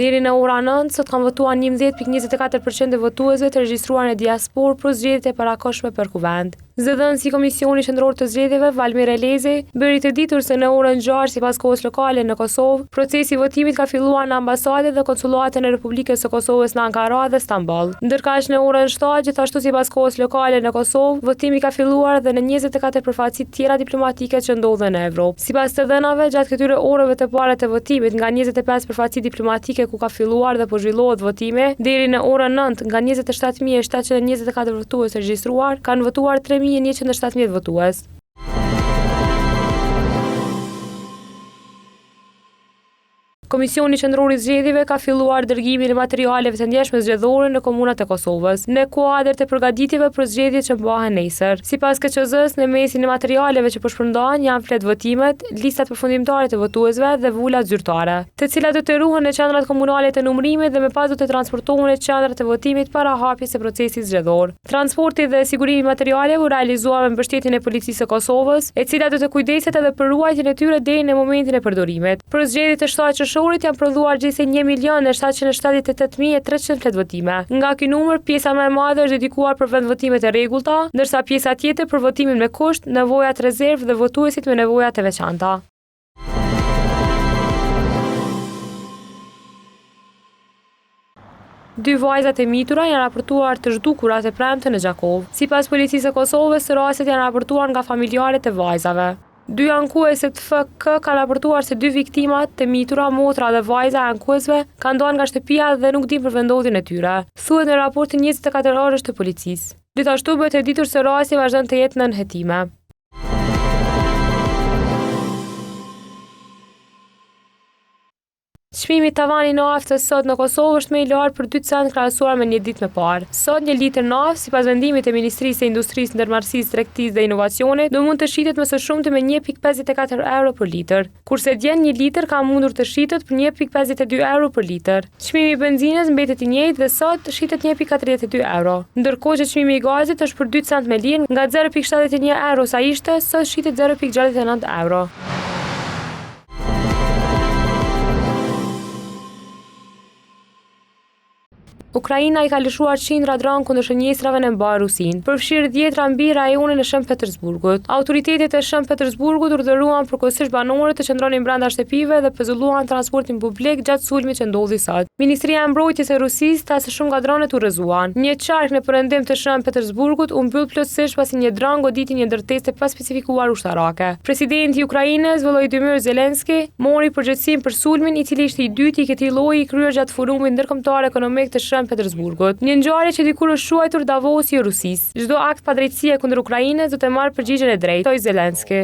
Deri në ora 9, sot kanë votuar 11.24% e votuesve të regjistruar në diasporë për zgjedhjet e parakohshme për kuvend. Zëdhënësi i Komisionit Qendror të Zgjedhjeve, Valmir Elezi, bëri të ditur se në orën 6 sipas kohës lokale në Kosovë, procesi i votimit ka filluar në ambasadat dhe konsullatën e Republikës së Kosovës në Ankara dhe Stamboll. Ndërkaq në orën 7, gjithashtu sipas kohës lokale në Kosovë, votimi ka filluar dhe në 24 përfaqësi tjera diplomatike që ndodhen në Evropë. Sipas të dhënave, gjatë këtyre orëve të para të votimit, nga 25 përfaqësi diplomatike ku ka filluar dhe po zhvillohet votimi, deri në orën 9, nga 27.724 votues të regjistruar, kanë votuar 3.117 votues. Komisioni Qendror i Zgjedhjeve ka filluar dërgimin e materialeve të ndjeshme zgjedhore në komunat e Kosovës, në kuadër të përgatitjeve për zgjedhjet që mbahen nesër. Sipas KQZ-së, në mesin e materialeve që po shpërndahen janë fletëvotimet, listat përfundimtare të votuesve dhe vulat zyrtare, të cilat do të ruhen në qendrat komunale të numërimit dhe më pas do të transportohen në qendrat e votimit para hapjes së procesit zgjedhor. Transporti dhe sigurimi i materialeve u realizua me mbështetjen e Policisë së Kosovës, e cila do të kujdeset edhe për ruajtjen e tyre deri në momentin e përdorimit. Për zgjedhjet e 7 qershorit janë prodhuar gjithsej 1 milion e 778.300 fletëvotime. Nga ky numër, pjesa më e madhe është dedikuar për vendvotimet e rregullta, ndërsa pjesa tjetër për votimin me kusht, nevojat rezervë dhe votuesit me nevoja të veçanta. Dy vajzat e mitura janë raportuar të zhdukura të premten në Gjakovë. Sipas Policisë së Kosovës, rastet janë raportuar nga familjarët e vajzave. Dy ankueset FK kanë raportuar se dy viktimat të mitura, motra dhe vajza e ankuesve, kanë dalë nga shtëpia dhe nuk dinë për vendndodhjen e tyre. Thuhet në raportin 24 orësh të policisë. Gjithashtu bëhet e ditur se rasti vazhdon të jetë nën hetime. Çmimi tavan i naftës sot në Kosovë është më i lartë për 2 cent krahasuar me një ditë më parë. Sot një litër naftë, sipas vendimit të Ministrisë së Industrisë, Ndërmarrësisë, Tregtisë dhe Inovacionit, do mund të shitet më së shumti me 1.54 euro për litër. Kurse dje një litër ka mundur të shitet për 1.52 euro për litër. Çmimi i benzinës mbetet i njëjtë dhe sot shitet 1.42 euro. Ndërkohë që çmimi i gazit është për 2 cent më lirë, nga 0.71 euro sa ishte, sot shitet 0.69 euro. Ukraina i ka lëshuar qindra dronë kundër shënjestrave në mbarë Rusinë, përfshirë dhjetra mbi rajonin e Shën Petersburgut. Autoritetet e Shën Petersburgut urdhëruan përkohësisht banorët të qëndronin brenda shtëpive dhe pezulluan transportin publik gjatë sulmit që ndodhi sot. Ministria e Mbrojtjes e Rusisë tha se shumë nga dronët u rrëzuan. Një qark në perëndim të Shën Petersburgut u mbyll plotësisht pasi një dron goditi një ndërtesë të paspecifikuar ushtarake. Presidenti i Ukrainës, Volodymyr Zelensky, mori përgjegjësinë për sulmin, i cili ishte i dyti i këtij lloji i kryer gjatë Forumit Ndërkombëtar Ekonomik të Shën Petersburgut, një ngjarje që dikur është quajtur Davosi i Rusisë. Çdo akt padrejtësie kundër Ukrainës do të marrë përgjigjen e drejtë, shtoi Zelensky.